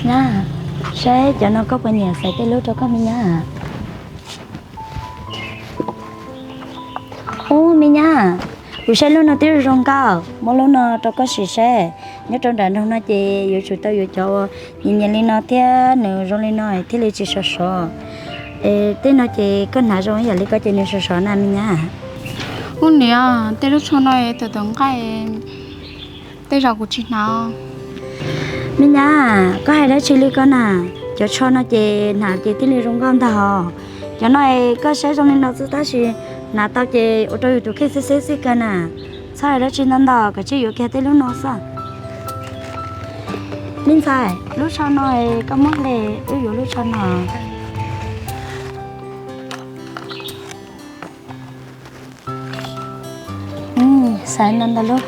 Nyab, saib cov no koj puas nyiam, xaiv tej lub rau koj me nyab. Ub me nyab, kuv saib lub no twb zoo nkauj, muab lub no rau koj sim saib. Nyob rau nram nroog no ces yuav tsum tau yuav cov uas nyias nyias li no thiab nws zoo li no thiaj li tsis sov sov. Es tej no ces koj hnav zoo ib yam li ko ces nws sov sov na me nyab. Ub niam, tej lub tsho no tawm tawm nqaij, tej zaum kuv tsis hnav. Me nyab, koj hais dab tsi li ko na? Cov tsho no ces hnav ces thiaj li zoo nkauj ntag os. Cov no es koj saib zoo li no xwb tab sis hnav tau ces ua rau yus tus kheej xwb xwb xwb kawg na. Txhob hais dab tsi ntau ntau, koj cia yuav kiag tej lub no xwb. Me ntxhais, lub tsho no es koj muab hle, wb yuav lub tsho no. Xaiv no ntau lub.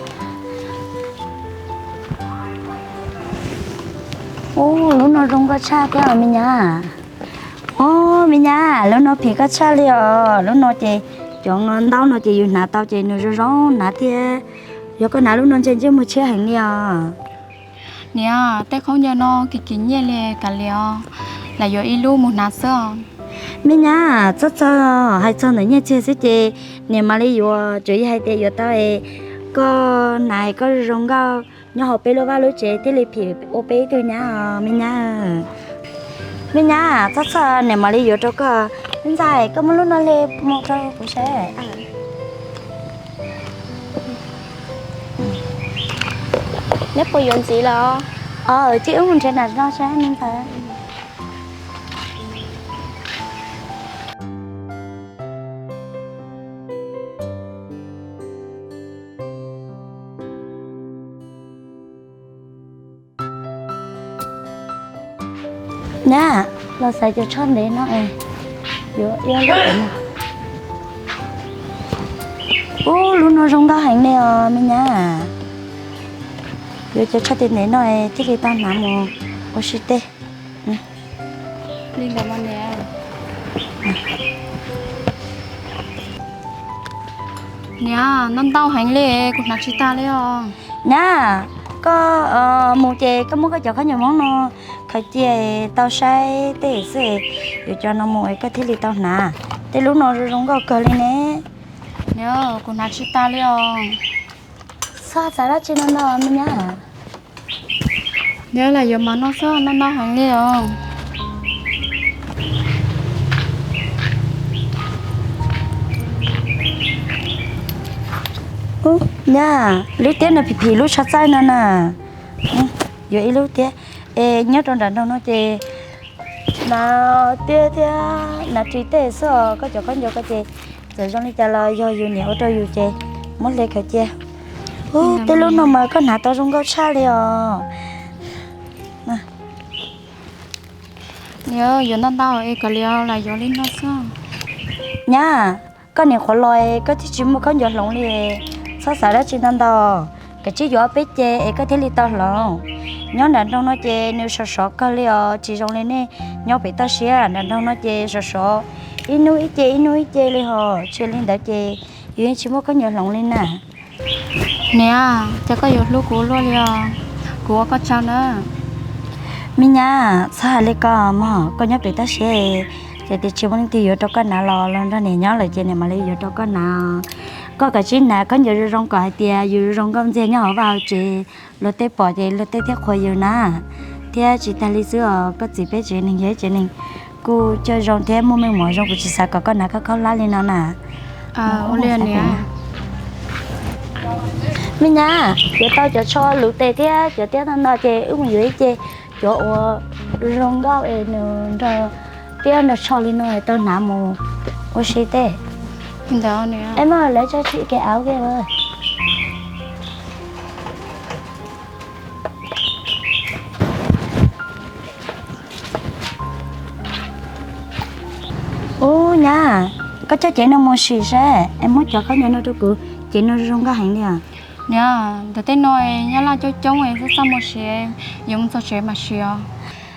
Ub, lub no zoo nkauj tshaj thiab os me nyab. Ub me nyab, lub no phim koj tshaj li os. Lub no ces cov ntaub no ces yus hnav tau ces nws zoo zoo hnav thiab. Yog koj hnav lub no ntshe ntsej muag tshiab heev li os. Niam, tej khaub ncaws no kim kim nyiaj li kav liam, lam yuav ib lub mus hnav xwb. Me nyab, txhob txhawj, hais txog ntawm nyiaj txiag xwb ces niam mam li yuav, tsuas yog hais tias yuav tau es koj hnav koj zoo nkauj nyob hauv peb lub vaj lub tsev thiaj li phim ua peb ib tug nyab os me nyab. Me nyab, txhob txhawj, niam mam li yuav rau koj. Me ntxhais, koj muab lub no hle mus rau kuv saib. Neb puas yuav ntxiv los? Cia wb mus nrhiav nram no saib me ntxhais. Nyab, los xaiv cov tsho ntev no es yuav ib lub no. Ub, lub no zoo nkauj heev li os me nyab. Yuav cov tsho ntev ntev no es thiaj li tau hnav mus ua si tej. Niam, ntau ntau heev li, kuv hnav tsis tag li os. Nyab, koj mus ces koj muab koj cov khaub ncaws hmoob no khaws cia tau saib tej xwb, yuav cov no mus es koj thiaj li tau hnav. Tej lub no zoo zoo nkauj kawg li ne. Niam, kuv hnav tsis tag li os. Txhob xav dab tsi no ntau me nyab. Niam, lam yuav mas no xwb, ntau ntau heev li os. Ub, nyab, lub tiab no phim phim lub tsho txaij no na. Yuav ib lub tiab. Es nyob rau nram nroog no ces hnav tiab thiab hnav ris tej xwb os, koj cov khaub ncaws ko ces txawm zoo li cas los yog yus niam ua rau yus ces muab hle khaws cia. Ub, tej lub no mas koj hnav tau zoo nkauj tshaj li os. Niam, yuav ntau ntau es kom liam lam yuav li no xwb. Nyab, koj niam qhuav los es koj thiaj tsis muaj khaub ncaws hloov li. Txhob xav dab tsi ntau ntau, kav tsij yuav ob peb ce es koj thiaj li tau hloov. Nyob nram nroog no ces nws sov sov kawg li os, tsis zoo li nej nyob pem toj siab. Nram nroog no ces sov sov ib hnub ib ce ib hnub ib ce li hos, tsis li ntawd ces yus yeej tsis muaj khaub ncaws hloov li na. Niam, cas koj yuav hlub kuv luaj li os, kuv ua koj tsaug na. Me nyab, txhob hais li ko mog, koj nyob pem toj siab, ces tias tsis muaj leej twg yuav rau koj hnav los los nrog niam nyob lawm ces niam mam li yuav rau koj hnav. Koj kav tsij hnav khaub ncaws zoo zoo kom hais tias yus zoo nkauj ntxiag nyob hauv vaj hauv tsev, luag tej pom ces luag tej thiaj qhuas yus na. Thiab tsis tag li xwb os, koj txiv peb tsev neeg yog ib tsev neeg kuj coj zoo thiab muaj meej mom zoo, kuv tsis xav kom koj hnav khaub khaub hlab li no na. Me nyab, yuav tau cov tsho luv tes thiab cov tiab no no ces wb mus yuav ib ce cov uas zoo nkauj es nws nrog tiab nrog tsho li no tau hnav mus ua si tej. Es muab lawv tso tsis kev auv ke. Ub nyab, koj coj cev no mus sim saib es muab cov khaub ncaws no rau kuv, cev no zoo nkauj heev li os. Niam, ntawm tej no nyob laj coob coob, txaj txaj muag sim, yuav mus txog tsev mam sim os.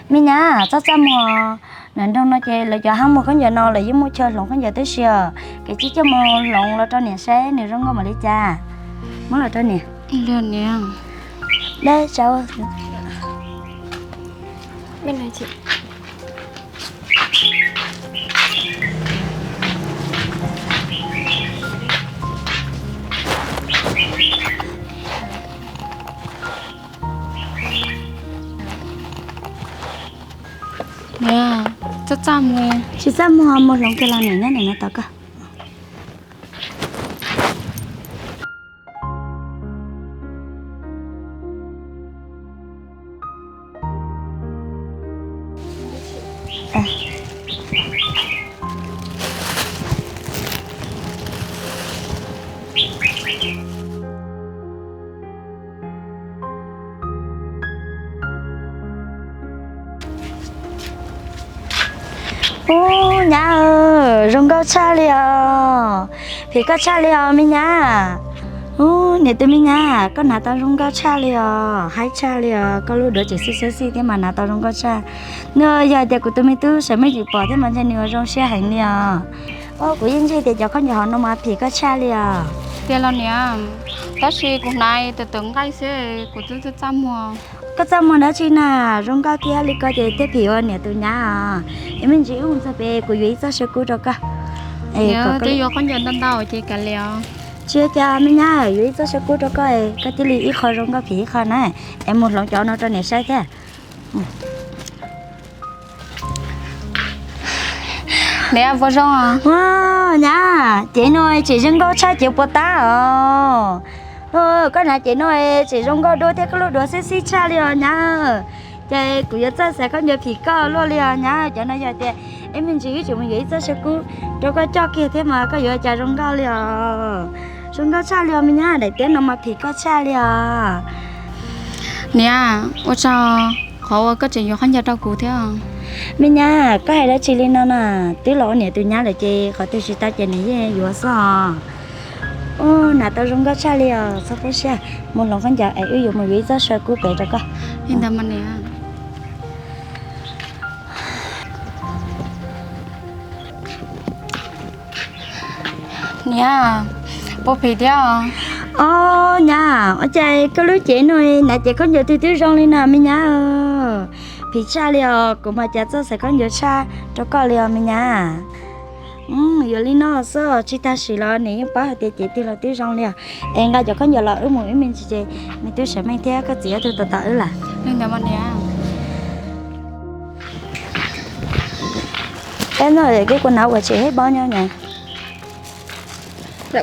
Me nyab, txaj txaj muag, nram nroog no ces lawv cov hab muag khaub ncaws no lawv yeej muaj chaw hloov khaub ncaws tib si os. Kav tsij coj mus hloov los rau niam saib nws zoo nkauj npaum li cas. Muab los rau niam. Dab tsa. Niam, txaj txaj muag. Tsis txaj muag, mus hloov kiag los niam nyob ntawm no tos koj. Ub, nyab, zoo nkauj tshaj li os. Phim koj tshaj li os me nyab. Ub, niam tus me nyab, koj hnav tau zoo nkauj tshaj li os, haib tshaj li os, koj lub duav tseem xwb xwb xij thiab mas hnav tau zoo nkauj tshaj. Nws yog hais tias kuv tus me tub Sam Meej tsis pom thiab mas ntshe nws ua zoo siab heev li os. Ub, kuv yeej ntseeg tias cov khaub ncaws hauv no mas phim koj tshaj li os. Tiag los niam, tab sis kuv hnav tawm tawm nqaij xwb, kuv twb txaj txaj muag. Koj txaj muag dab tsi na, zoo nkauj thiab li ko ces thiaj phim ua niam tus nyab os. Es me ntsis wb mus txog pem kuv yuav ib txoj saw kub rau koj. Twb yuav khaub ncaws ntau ntau ces kav liam os. Tsis ua cas me nyab, yuav ib txoj saw kub rau koj, koj cia li ib qho zoo nkauj phim ib qho na. Es mus hloov cov no rau niam saib thiab. Niam, puas zoo? Nyab, cev no tseem zoo nkauj tshaj cev puas tab os. Koj hnav cev no tseem zoo nkauj dua thiab koj lub duav xib xib tshaj li os nyab. Ces kuv yuav txawj xav khaub ncaws phim koj luaj li os nyab. Cov no yog tias ib me ntsis wb tseem mus yuav ib txoj saw kub rau koj coj kiag thiab mas koj yuav cas zoo nkauj li os. Zoo nkauj tshaj li os me nyab, daim tiab no mas phim koj tshaj li os. Niam, ua tsaug qhov uas koj tseem yuav khaub ncaws rau kuv thiab. Me nyab, koj hais dab tsi li no na, twb los ua niam tus nyab lawm ces qhov twg tsis tau ces nws yeej yuav xwb os. Ub, hnav tau zoo nkauj tshaj li os, txhob poob siab, mus hloov khaub ncaws es wb yuav mus yuav ib txoj saw kub pem rau koj. Li ntawd mas niam. Niam, puas phim thiab? Ob nyab, ua cas koj lub cev no hnav cev khaub ncaws twg twb zoo li no me nyab. Phim tshaj li os, kuv mas cas txawj xav khaub ncaws tshaj rau koj li os me nyab. Yuav li no xwb, tsis tag sim los nws yeej paub hais tias cev twg los twb zoo li os. Es nqa cov khaub ncaws los wb mus wb me ntsis ces me tub Sam Meej thiab koj txiv ob tug tos tos wb lawm. Li ntawd mas niam. Peb no keb kuv hnav ua tseem hej paub nyob na.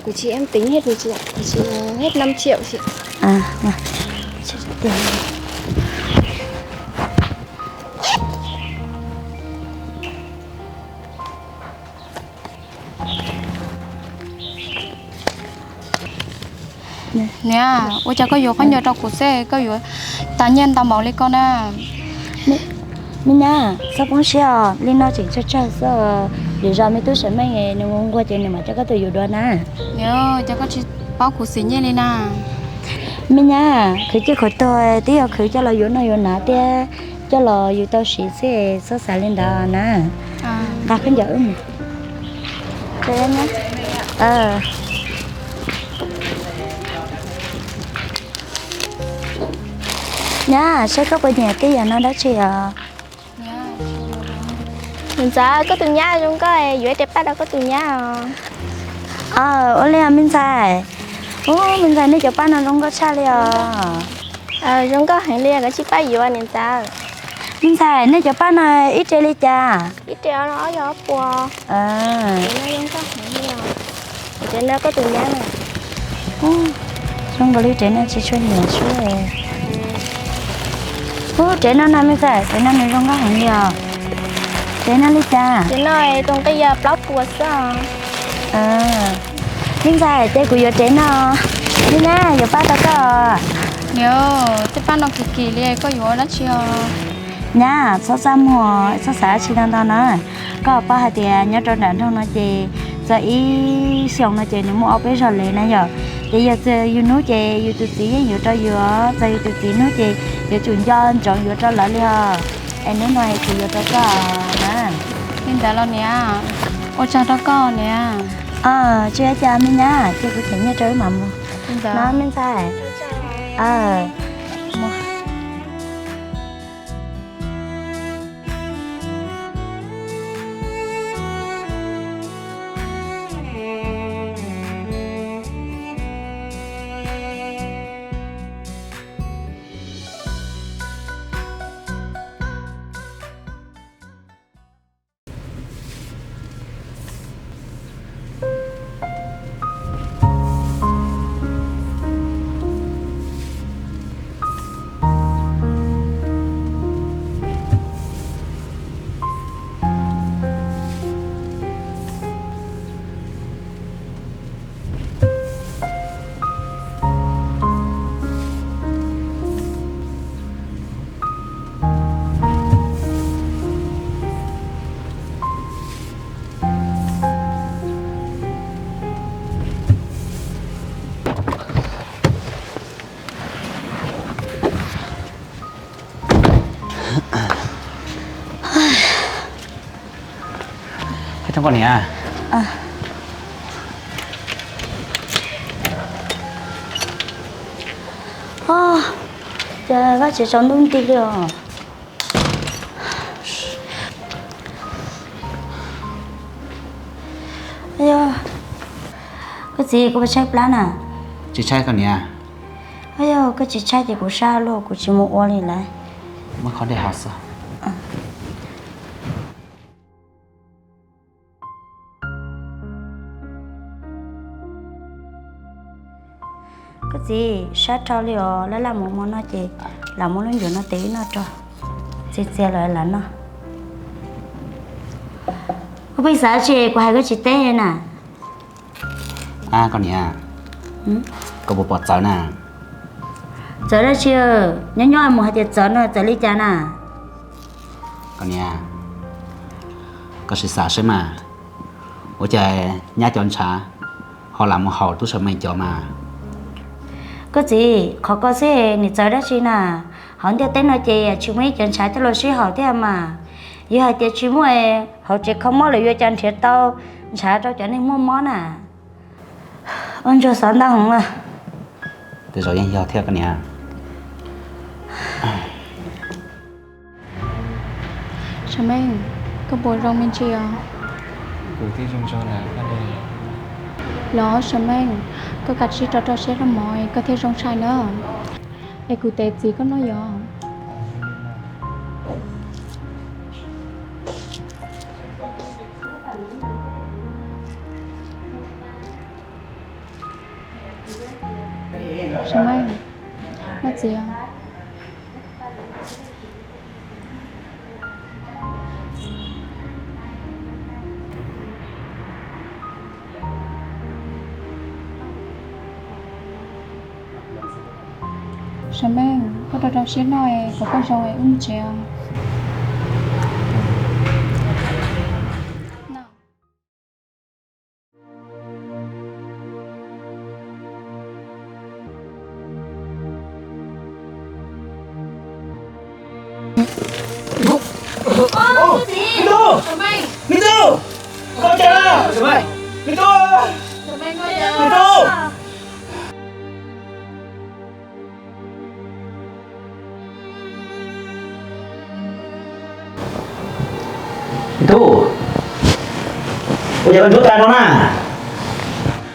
Kuv tsis em tính hết, kuv chỉ hết năm triệu chị. Niam, ua cas koj yuav khaub ncaws rau kuv xwb koj yuav tas nyiaj ntau npaum li koj na? Me nyab, txhob poob siab os, li no tseem tsawg tsawg xwb, lwm zaus me tub Sam Meej nws nquag nquag ces nws mam coj koj tuaj yuav dua na. Niam, cas koj tsis paub kuv xeem nyiaj li na? Me nyab, khwv ciaj khwv tuag twb yog khwv coj los yuav noj yuav hnav thiab coj los yus tau siv xwb, txhob xav li ntawd na. Nqa khaub ncaws wb mus. Nyab, saib koj puas nyiam tej yam no dab tsi os? Niam ntxawm, koj tus nyab zoo nkauj, yuav ib rab paj rau koj tus nyab os. Ua li me ntxhais. Ub, me ntxhais, nej cov paj no zoo nkauj tshaj li os. Zoo nkauj heev li, koj tsis pab yuav niam ntxawm. Me ntxhais, nej cov paj no ib re li cas? Ib re ob yog ob puas. Zoo nkaus li tsev no tsis tshua nyiam sub. Ub, tsev no na me ntxhais, tsev no nws zoo nkauj heev li os. Tsev no li cas? Tsev no tus nqi yog plaub puas xwb. Me ntxhais, ces kuv yuav tsev no. Li na, yuav paj rau koj. Niam, tej paj no kim kim li, koj yuav dab tsi os? Nyab, txhob txaj muag, txhob xav dab tsi ntau ntau na. Koj paub hais tias nyob rau nram nroog no ces txog ib xyoos no ces nws muaj ob peb zog lev na yom. Ces yog txog yus hnub ces yus tus txiv yeej yuav rau yus, txog yus tus txiv hnub ces yuav tsum nco ntsoov yuav rau lawv li os. Es hnub no es kuv yuav rau koj na. Li ntawd los niam, ua tsaug rau koj niam. Tsis ua cas me nyab, ces kuv them nyiaj rau wb mam mus. Li ntawd no me ntxhais. Koj niam. Cas vaj tsev tsaus ntuj nti li os. Koj txiv, koj puas tshaib plab na? Tsis tshaib koj niam. Yog koj tsis tshaib ces kuv sab luaj, kuv tsis mus ua li lawm. Muab qhov dej haus xwb. Koj txiv, sab rau li os, laj laj mus mo no ces lam muab lub ncuav no tes wb noj rau, txias txias lawm lam noj. Koj pheej xav tsi, kuv hais koj tsis teb na. Koj niam, koj puas pom txawv na? Txawv dab tsi? Nyob nyob mus hais tias txawv no txawv li cas na? Koj niam, koj sim xav seb mas, ua cas nyab cov ntshav ho lam mus haus tub Sam Meej cov mas? Koj txiv, qhov ko xwb nim txawv dab tsi na? Hauv ntiaj teb no ces tsis muaj ib cov ntshav coj los sib haum thiab mas. Yog hais tias tsis muaj, hauv tsev kho mob lawm yuav cas nrhiav tau ntshav rau cov neeg muaj mob na? Ua ntsuag xav ntau heev na. Tej zaum yeej yog thiab koj niam. Sam Meej, koj puas zoo me ntsis os? Kuv thiaj zoo zoo na. Los Sam Meej, koj kav tsij rau rau siab los mog, koj thiaj zoo tshaj na. Es kuv tes txiv koj noj yom? Sam Meej, noj txiv. Sam Meej, koj rau rau siab noj, kom koj zoo es wb mus tsev os. Me tub, ua cas koj ntsuab tas no na?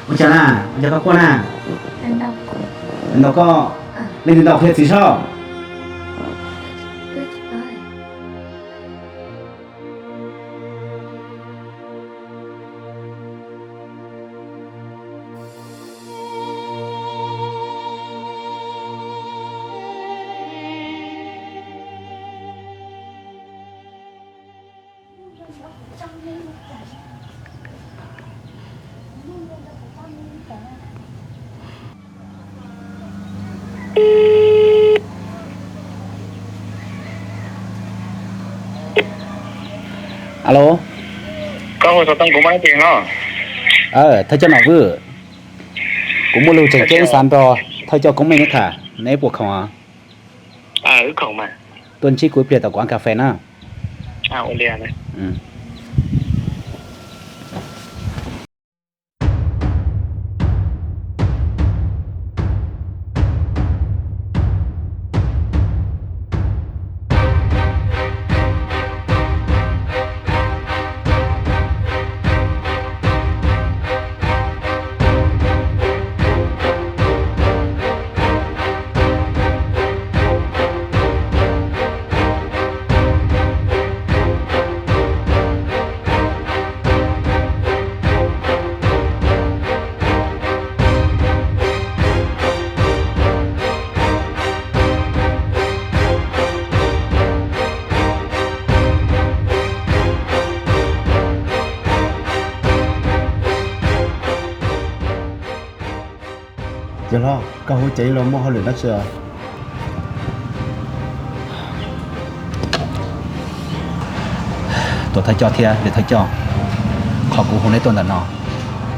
Ua cas na, ua cas koj quaj na? Ntaus koj, leej twg ntaus, qhia txiv saib. Alo. Thawj coj Nom Vwj, kuv muaj lus tseem ceeb xav nrog thawj coj Koob Meej neb tham, neb puas khoom? Tuaj ntsib kuv ib pliag tom kuv ab kas fes na. Yog los koj hu ces los muaj hauj lwm dab tsi? Tuam thawj coj thiab yawm thawj coj, qhov kuv hu neb tuaj ntawm no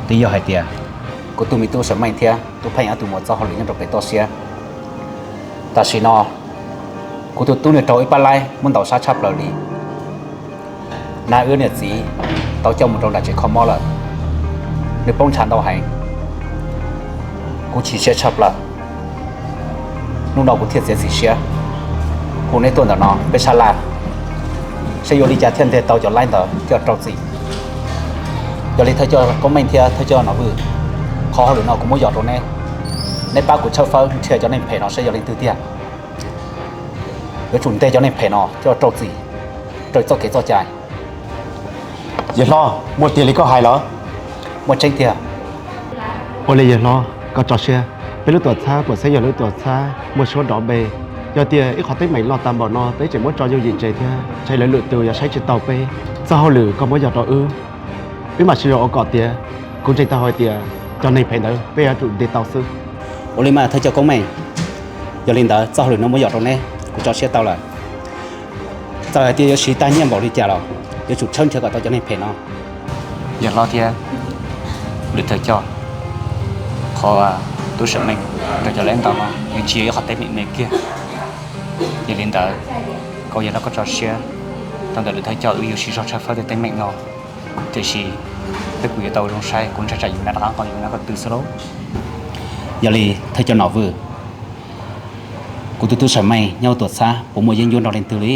twb yog hais tias kuv tus me tub Sam Meej thiab tub Pheej ob tug mus txoj hauj lwm nyob rau pem toj siab. Tam sim no kuv tus tub nws raug ib pab laib muab ntaus sab tshaj plaws li. Nab wb niam txiv tau coj mus rau nram tsev kho mob lawm. Nws poob ntshav ntau heev. Kuv chim siab tshaj plaws. Hnub no kuv thiaj txiav txim siab hu neb tuaj ntawm no peb sab laj, saib yuav li cas thiaj ntes tau cov laib ntawd coj rau txim. Yog li thawj coj Koob Meej thiab thawj coj Nom Vwj, qhov hauj lwm no kuv muab yos rau neb. Neb pab kuv tshawb fawb nrhiav cov neeg phem no saib yog leej twg tiag. Yuav tsum ntes cov neeg phem no coj rau txim raws txoj kev txoj cai. Yawg hlob, muaj tiag li koj hais los? Muaj tseeb tiag. Ua li yawg hlob, koj tso siab, peb lub tuam txhab puas xeeb yog lub tuam txhab muaj suab dov npe. Yog tias ib qhov teeb meem loj tag npaum no peb tseem muab tso yooj yim tseg thiab, ntshai lawv lwm tus yuav saib tsis taus peb. Txoj hauj lwm koj muab yos rau wb, wb mam sib zog ua kom tiav. Kuv ntseeg tau hais tias cov neeg phem ntawd peb yuav tsum ntes tau xwb. Ua li mas thawj coj Koob Meej, yog li ntawd txoj hauj lwm no muab yos rau neb, kuv tso siab tau lawm. Txawm hais tias yuav siv tag nyiaj npaum li cas los yuav tsum tshawb nrhiav kom tau cov neeg phem no. Yawg hlob thiab lwm thawj coj, qhov tub Sam Meej nrog cov laib ntaus no yeej tsis yog ib qhov teeb meem me kiag. Yog li ntawd, kom yawg hlob koj tso siab, tau ntawm lwm thawj coj wb yuav sib zog tshawb fawb tej teeb meem no. Tiam sis peb kuj yuav tau zoo saib, kuv ntshai tsam yus nav rov qab nqos yus nav ko tw xwb lauj. Yog li thawj coj Nom Vwj, kuv tus tub Sam Meej nyob hauv tuam txhab puas muaj yeeb ncuab nrog leej twg li?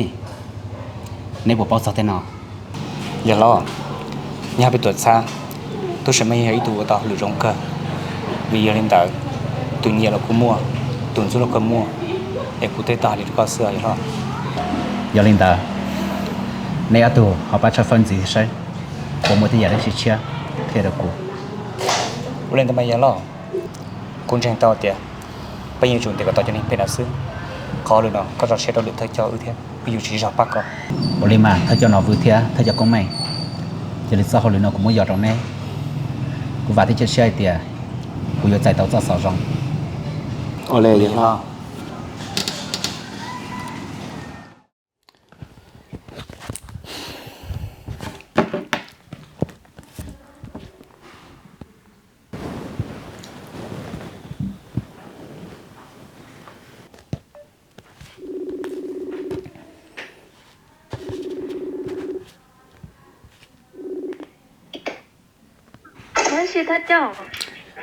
Neb puas paub txog tej no? Yawg hlob, nyob hauv peb tuam txhab, tub Sam Meej yog ib tug ua tau hauj lwm zoo kawg. Vim yog li ntawd, tus nyiam los kuj muaj, tus ntxub los kuj muaj, es kuv thiaj tau hais li rau koj xwb yawg hlob. Yog li ntawd, neb ob tug ho pab tshawb fawb ntxiv saib puas muaj tej yam dab tsi tshiab qhia rau kuv. Ua li ntawd mas yawg hlob, kuv ntseeg tau tias peb yuav tsum ntes kom tau cov neeg phem no xwb. Qhov hauj lwm no koj tso siab rau lwm thawj coj wb thiab, wb yuav sib zog pab koj. Ua li mas thawj coj Nom Vwj thiab thawj coj Koob Meej, yog li txoj hauj lwm no kuv muab yos rau neb. Kuv vam thiab cia siab hais tias kuv yuav txais tau txoj xov zoo. Ua li yawg hlob.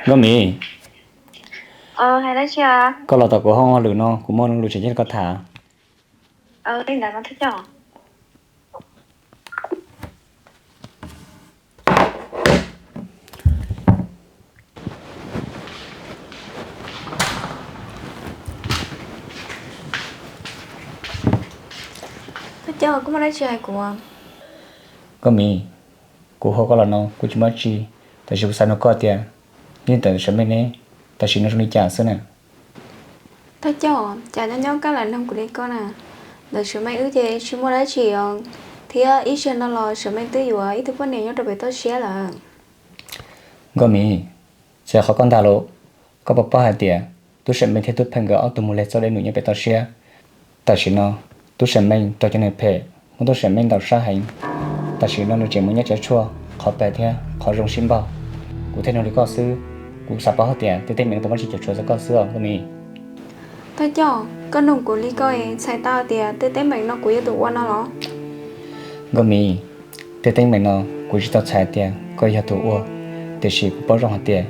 Nkauj Mim, koj los tom kuv hoob hauj lwm no, kuv muaj lus tseem ceeb rau koj tham. Thawj coj, koj muaj dab tsi hais kuv? Nkauj Mim, kuv hu koj los no kuv tsis muaj dab tsi, tab sis kuv xav nug koj tias, nyob ntawm Sam Meej ne, tam sim no zoo li cas xwb na? Thawj coj, cas nyob nyob koj lam nug kuv li ko na? Ntawm Sam Meej wb ces tsis muaj dab tsi os, thiab ib zaug no los Sam Meej twb yuav ib tug poj niam nyob rau pem toj siab lawm. Nkauj Mim, txawm qhov koj ntag los, koj puas paub hais tias tub Sam Meej thiab tub Pheej nkawd ob tug mus leg txoj dej num nyob pem toj siab? Tam sim no tub Sam Meej raug cov neeg phem muab tub Sam Meej ntaus sab heev. Tam sim no nws tseem mus nyob tsev tshuaj, qhov phem thiab qhov zoo sib npaug. Kuv thiaj nug li koj xwb, kuv xav paub hais tias tej teeb meem no puas muaj dab tsi cuam tshuam txog koj xwb os Nkauj Mim. Thawj coj, koj nug kuv li ko es txhais tau tias tej teeb meem no kuv yog tus ua no los? Nkauj Mim, tej teeb meem no kuv tsis tau txhais tias koj yog tus ua, tiam sis kuv paub zoo hais tias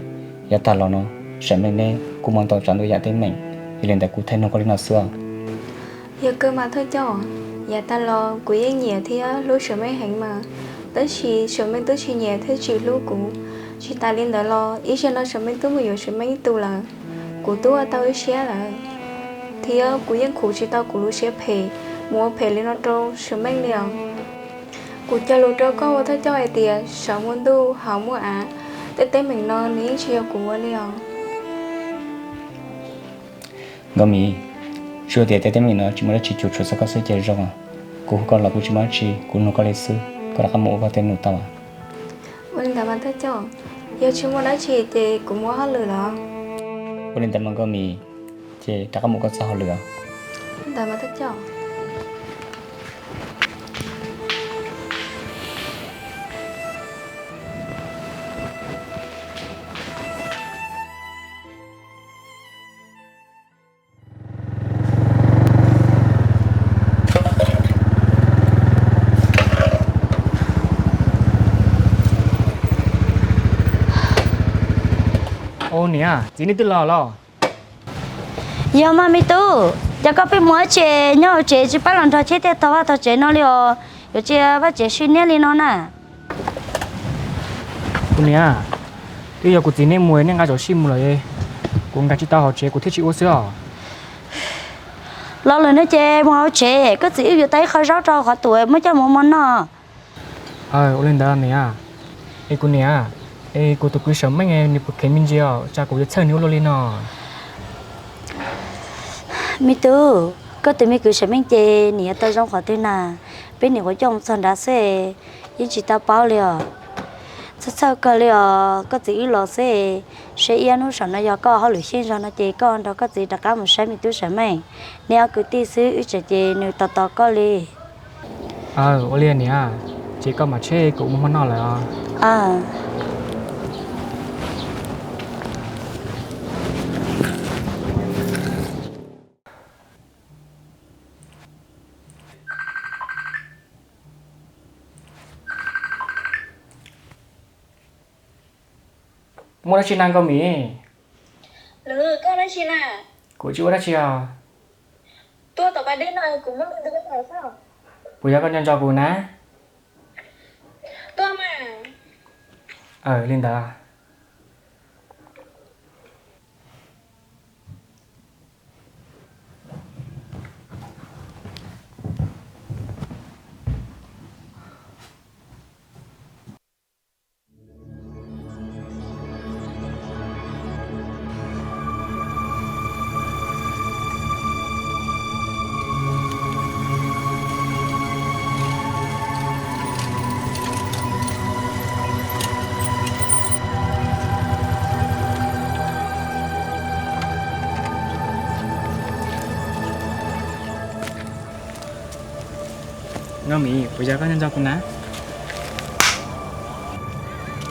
yav tag los no Sam Meej neb kuj muaj ntau tsav ntau yam teeb meem, yog li ntawd kuv thiaj nug koj li no xwb. Yog kawg mas thawj coj, yav tag los kuv yeej nyiam thiab hlub Sam Meej heev mas, tab sis Sam Meej twb tsis nyiam thiab tsis hlub kuv. Tsis tas li ntawd los ib zaug no Sam Meej twb mus yuav Sam Meej ib tug lawm, kuv twb ua tau ib siab lawm, thiab kuv yeej khuv tsis tau kuv lub siab phem mus ua phem li no rau Sam Meej li os. Kuv cog lus rau koj ua thawj coj hais tias saum muaj ntuj hauv muaj av, tej teeb meem no nws yeej tsis yog kuv ua li os. Nkauj Mim, tsuas tias tej teeb meem no tsis muaj dab tsi cuam tshuam txog koj xwb ces zoo. Kuv hu koj los kuv tsis muaj dab tsi, kuv nug koj li xwb, koj rov qab mus ua koj tej num tau. Ua li ntawd mas thawj coj, yog tsis muaj dab tsi ces kuv mus ua hauj lwm los? Ua li ntawd mas Nkauj Mim, ces rov qab mus ua koj txoj hauj lwm os. Ntawd mas thawj coj. Niam, txiv nej twb los los? Yog mas me tub, cas koj pheej mus ua tsev nyob hauv tsev tsis pab los nrog cheb thiab tog vaj tog tsev no li os? Yuav tsis ua vaj tsev sib niab li no na. Kuv niam, twb yog kuv txiv nej mus nej nqa tau sij mus lawm, kuv nkag tsis tau hauv tsev kuv thiaj tsis ua xwb os. Los lawm no ces mus hauv tsev, koj txiv wb yuav tau ib qho zaub rau qhov tuam muab coj mus ua mov noj. Ua li ntawd niam. Es kuv niam, es kuv tus kwv Sam Meej nws puas kheev me ntsis os, cas kuv yuav txhawj nws ua luaj li no? Me tub, koj tus me kwv Sam Meej ces nws yuav tau zoo qhov twg na? Peb niam kuv coj mus txog nrad xwb, yeej tsis tau paub li os. Txhawj txhawj kawg li os, koj txiv wb los xwb. Seb ib hnub saum no yog koj hauj lwm xyeej zog no ces koj nrog koj txiv rov qab mus saib me tub Sam Meej, neb ob kwv tij xwb wb tseem ces nws tos tos koj li. Ua li niam, ces koj mam tsheb kuv mus hmo noj lawm os. Muaj dab tsi na Nkauj Mim? Kuv tsis ua dab tsi os. Puas yog koj nco nco kuv na? Li ntawd. Nkauj Mim, puas yog koj nco nco kuv na?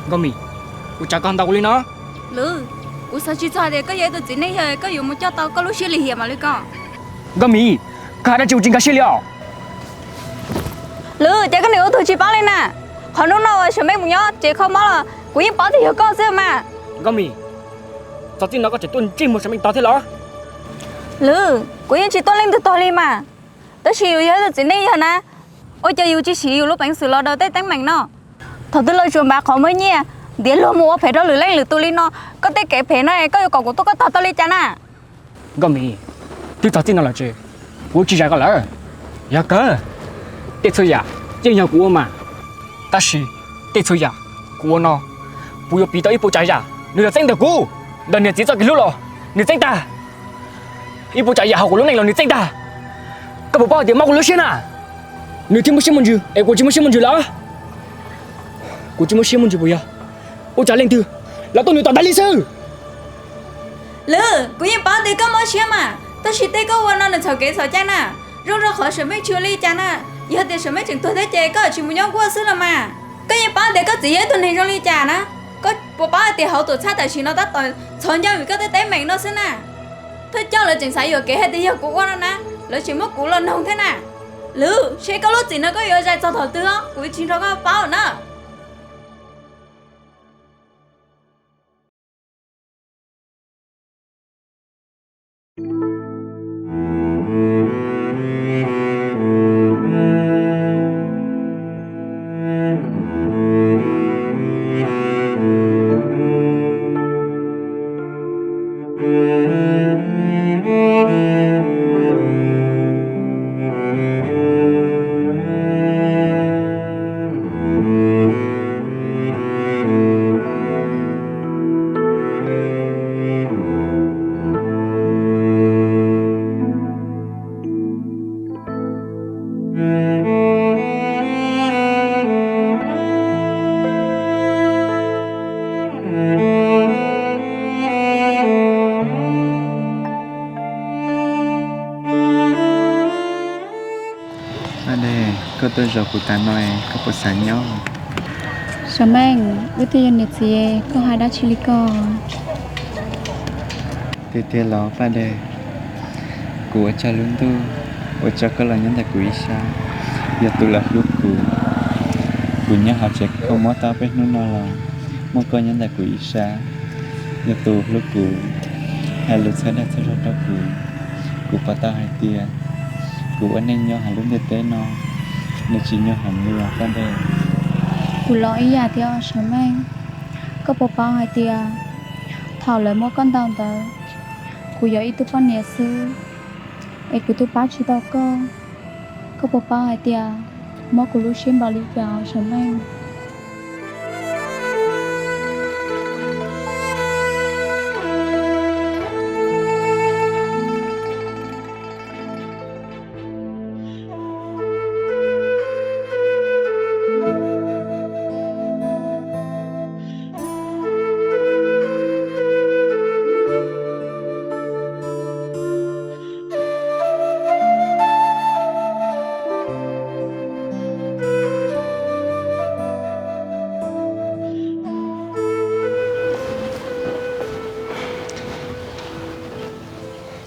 Nkauj Mim, ua cas koj ntaus kuv li no? Lwm, kuv xav tsis txog tias koj yog ib tug txiv neej yawg koj yuav mus coj tau koj lub siab lim hiam mam li ko. Nkauj Mim, koj hais dab tsi kuv tsis nkag siab li os. Lwm, ces koj niam ua tug tsis paub li na. Qhov hnub no uas Sam Meej mus nyob tsev kho mob los kuv yeej paub tias yog koj xwb mas. Nkauj Mim, txog txij no koj tseem tuaj ntsej muag Sam Meej tog thiab los? Lwm, kuv yeej tsis tuaj leej twg tog li mas. Tab sis yus yog ib tug txiv neej yawg na, ua cas yus tsis siv yus lub peev xwm los daws tej teeb meem no? Thaum twg los tsuas npav qhov muaj nyiaj, ntiav luag mus ua phem rau lwm leej lwm tus li no, koj tej kev phem no koj yuav kom kuv tuaj koj tog tau li cas na? Nkauj Mim, twb txog txij no lawm ces kuv tsis zais koj lawm. Yog kawg, tej txhua yam yeej yog kuv ua mas, tab sis tej txhua yam kuv ua no, kuv yuav piv tau ib puas tsav yam nws yog txeeb ntawm kuv, ntawm niam txiv txoj kev hlub los nws txeeb tag, ib puas tsav yam hauv kuv lub neej los nws txeeb tag. Koj puas paub hais tias mob kuv lub siab na? Nws thiaj muaj siab muaj ntsws es kuv tsis muaj siab muaj ntsws lawm. Kuv tsis muaj siab muaj ntsws puas yog? Ua cas leej twg los tuaj nws tom ntag li xwb. Lwm, kuv yeej paub tias koj mob siab mas, tab sis tej koj ua no nws txhaum kev txhaum cai na. Zoo rau qhov Sam Meej tsis ua li cas na. Yog tias Sam Meej tseem tuag thiab ces koj tsis mus nyob nkuaj xwb los mas. Koj yeej paub tias koj txiv yog ib tug neeg zoo li cas na. Koj puas paub hais tias hauv tuam txhab tam sim no tab tom ntxhov ncauj vim koj tej teeb meem no xwb na. Thawj coj lawv tseem xav yuam kev hais tias yog kuv ua no na, lawv tseem muab kuv los noog thiab na. Lwm, seb koj lub txim no koj yuav zais txog thaum twg os, kuv tsis nrog koj paub na. Paj Dej, koj tuaj zaum kuv tas no, koj puas xav nyob? Sam Meej, wb twb yog niam txiv, koj hais dab tsi li ko? Tiag tiag los Paj Dej, kuv ua tsaug lub ntuj uas tso koj los nyob ntawm kuv ib sab, yog tus los hlub kuv. Kuv nyob hauv tsev kho mob tau peb hnub no los muaj koj nyob ntawm kuv ib sab. Yog tus hlub kuv, hais lus txhawb dag txhawb zog rau kuv. Kuv pom tau hais tias kuv ua neej nyob hauv lub ntiaj teb no, nws tsis nyuaj heev li os koj ntej. Kuv los ib yam thiab Sawv Meej. Koj puas paub hais tias thaum lawv muab koj ntaus ntawd, kuv yog ib tug poj niam xwb, es kuv twb pab tsis tau koj. Koj puas paub hais tias mob kuv lub siab npaum li cas, Sawv Meej?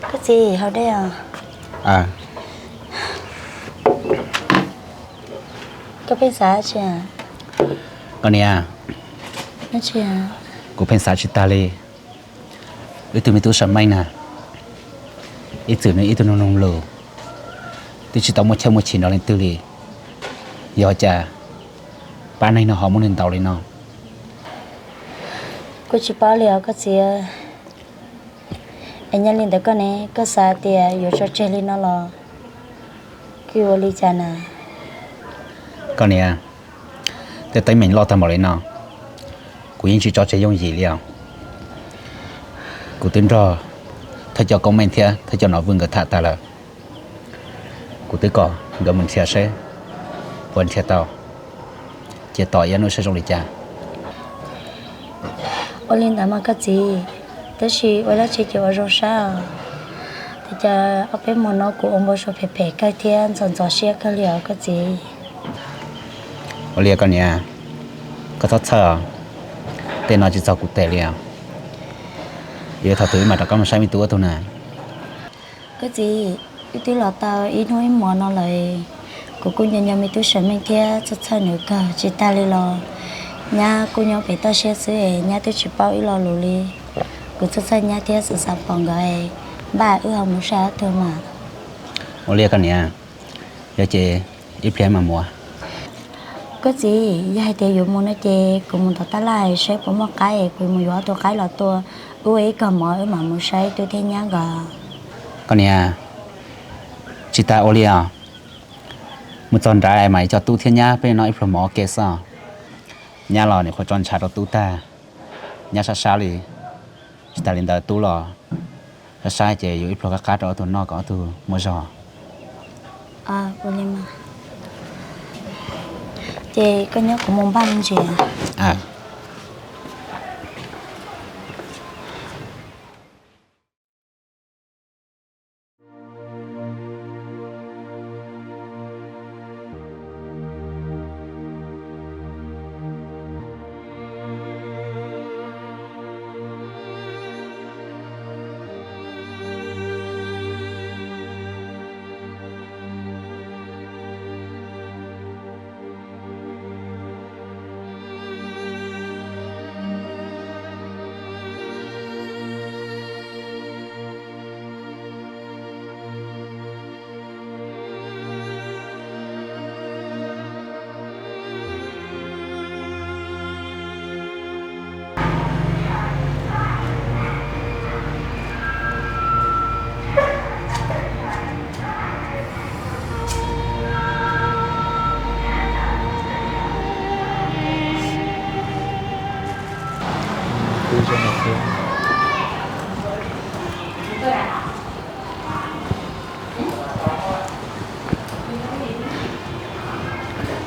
Koj txiv, haus dej os. Koj pheej xav tsi? Koj niam, kuv pheej xav tsis tag li. Wb tug me tub Sawv Meej na, ib txwm nws ib tug noog lus, twb tsis tau muaj chaw muaj chim nrog leej twg li. Yog cas pab neeg no ho muab nws ntaus li no? Kuv tsis paub li os koj txiv. Es nyob li ntawd koj ne, koj xav tias yuav tso tseg li no los kuj ua li cas na? Koj niam, tej teeb meem loj tag npaum li no, kuv yeej tsis tso tseg yooj yim li os. Kuv twb nrog thawj coj Koob Meej thiab thawj coj Nom Vwj nkawd tham tag lawm. Kuv twb kom nkawd mus nrhiav seb puas nrhiav tau, ces tos ib hnub seb zoo li cas. Ua li ntawd mas koj txiv, tab sis ua dab tsi ces ua zoo saib os. Tab sis ob peb hmo no kuv ua npau suav phem phem kawg thiab ntxhov ntxhov siab kawg li os koj txiv. Ua li koj niam, koj txhob txhawj os, tej no tsis txog kuv tes li os. Yuav thaum twg wb mam rov qab mus saib me tub ob tug na. Koj txiv, wb twb los tau ib hnub ib hmo no lawm, kuv kuj nco nco me tub Sawv Meej thiab txhawj txhawj nws kawg tsis tag li los nyab kuj nyob pem toj siab xwb es nyab twb tsis paub ib lo lus li. Kuv txhawj txhawj nyab thiab xav xav pom nkawd, npaj wb ho mus saib ob tug mas. Ua li koj niam, yog ces ib pliag mam mus. Koj txiv, yog hais tias yuav mus no ces kuv mus tom tab laj saib puas muaj qaib es kuv mus yuav ob tug qaib los tua, wb ua ib kawm mov wb mam mus saib tub thiab nyab nkawd. Koj niam, tsis tas ua li os, mus txog nrad mam li coj tub thiab nyab peb noj ib pluag mov ua ke xwb. Nyab los nyuam qhuav tso ntshav rau tub tag, nyab sab sab li. Tsis tas li ntawd tub los sab sab ces yuav ib pluag qab qab rau ob tug noj kom ob tug muaj zog. Ces koj nyob kuv mus npaj me ntsis.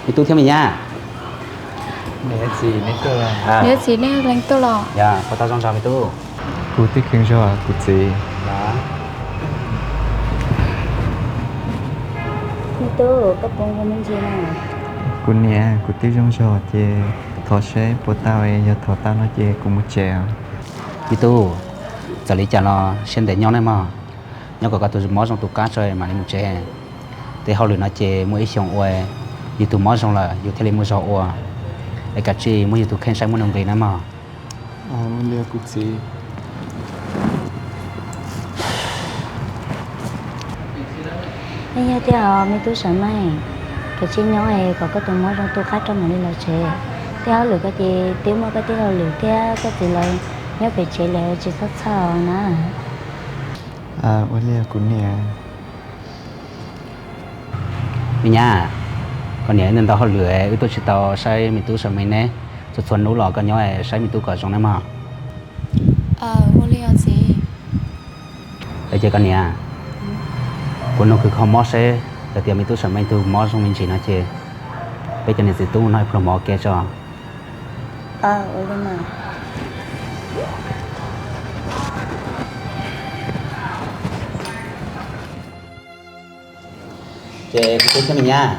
Me tub thiab me nyab, niam txiv nej leej twg los? Yog, puas tau zoo zog me tub? Kuv twb kheev zog kuv txiv. Me tub, koj puas zoo me ntsis na? Kuv niam, kuv twb zoo zog ces thov seb puas tau, yog thov tau no ces kuv mus tsev os. Me tub, txawm li cas los siab ntev nyob nawb mog, nyob kom koj tus mob zoo tus qab tso mam li mus tsev. Tej hauj lwm no ces muaj ib xyoos ua yus tus mob zoo lawm yus thiaj li muaj zog ua, es kav tsij muab yus tus kheej saib muaj nuj nqis nawb mog. Ua li kuv txiv. Yeej yog tiag os me tub Sawm Meej, koj tsis nyob es kom koj tus mob zoo tu qab rau mam li los tsev. Tej hauj lwm koj ces twb muaj koj tej hauj lwm thiab koj txiv lawv nyob pem tsev lawm tsis txhob txhawj na. Ua li kuv niam. Me nyab, koj niam wb ntau hauj lwm wb tuaj tsis tau saib me tub Sawm Meej ne. Txhua txhua hnub los koj nyob saib me tub kom zoo nawb mog. Ua li os txiv. Ces koj niam, kuv nug kws kho mob seb yog tias me tub Sawm Meej tus mob zoo me ntsis no ces peb cov niam txiv tub no pluag mov ke tso. Ces kuv tub thiab me nyab,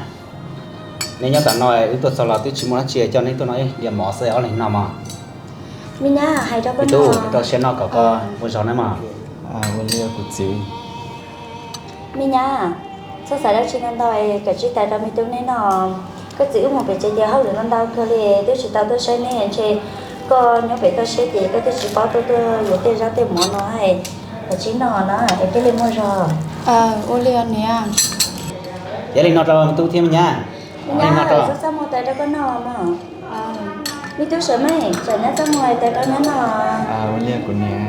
nej nyob tom no wb tuaj txog los twb tsis muaj dab tsi, coj neb tuaj no ib diav mov xwb ob leeg noj mog. Me nyab, hais rau koj, rau siab noj kom koj ua zoo nawb mog. Ua li kuv txiv. Me nyab, txhob xav dab tsi ntau ntau, kawm tsib taws rau me tub neb noj. Koj txiv wb mus pem tsev ces hauj lwm ntau ntau kawg li twb tsis tau tuaj saib neb, ntshe koj nyob pem toj siab ces koj twb tsis paub tuaj tuaj yuav tej zaub tej mov no es kawm tsib noj na es thiaj li muaj zog. Ua li os niam. Ces li no rau me tub thiab me nyab. Me nyab, txhob txaj muag taws rau koj noj mog. Me tub Sawm Meej, tsam nyab txaj muag taws rau nyab noj. Ua li kuv niam.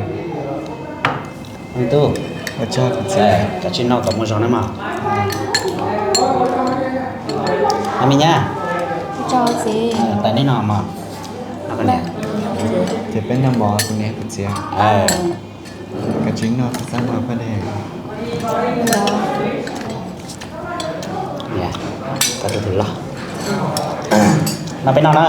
Me tub, kawm tsib noj kom muaj zog nawb mog. Me nyab, taws neb noj mog. Ces peb noj mov kuv niam kuv txiv. Kawm tsib noj txaj muag paj dej. No peb noj na.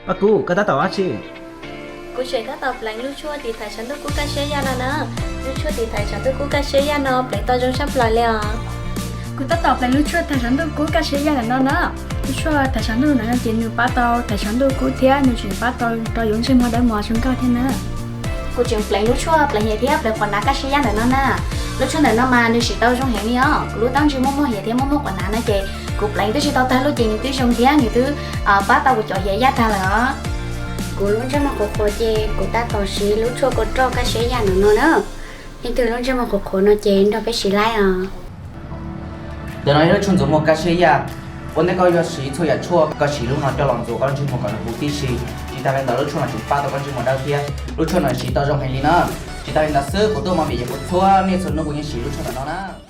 Paj Kub, koj tab tom ua dab tsi? Kuv tseem tab tom pleev lub tshuaj tiv thaiv tshav ntuj kub kaj siab yaj no na. Lub tshuaj tiv thaiv tshav ntuj kub kaj siab yaj no pleev tau zoo tshaj plaws li os. Kuv tab tom pleev lub tshuaj thaiv tshav ntuj kub kaj siab yaj ntawm no na. Lub tshuaj thaiv tshav ntuj ntawm no ces nws pab tau thaiv tshav ntuj kub thiab nws tseem pab tau rau yus ntsej muag dawb mos zoo nkauj thiab na. Kuv tseem pleev lub tshuaj pleev hiav thiab pleev quav nav kaj siab yaj ntawm no na. Lub tshuaj ntawm no mas nws siv tau zoo heev li os. Kuv lub taub ntsig muaj muaj hiav thiab muaj muaj quav nav no ces kuv pleev twb tsis tau tag lub ces nws twb zoo thiab nws twb pab tau kuv cov hiav yaj tag lawm os. Kuv lub ntsej muag qhuav qhuav ces kuv tab tom siv lub tshuaj kua roj kaj siab yaj ntawm no na. Leej twg lub ntsej muag qhuav qhuav no ces nrog peb siv laib os. Ntawm no yog lub tshuaj ntxuav muag kaj siab yaj. Ua ntej koj yuav siv txhua yam tshuaj koj siv lub no coj los ntxuav koj lub ntsej muag kom nws huv tib si. Tsis tas li ntawd lub tshuaj no tseem pab tau koj ntsej muag dawb thiab. Lub tshuaj no siv tau zoo heev li na. Tsis tas li ntawd xwb kuv tuaj ua me nyuam ces kuv txhua niaj txhua hnub kuv yeej siv lub tshuaj ntawm no na.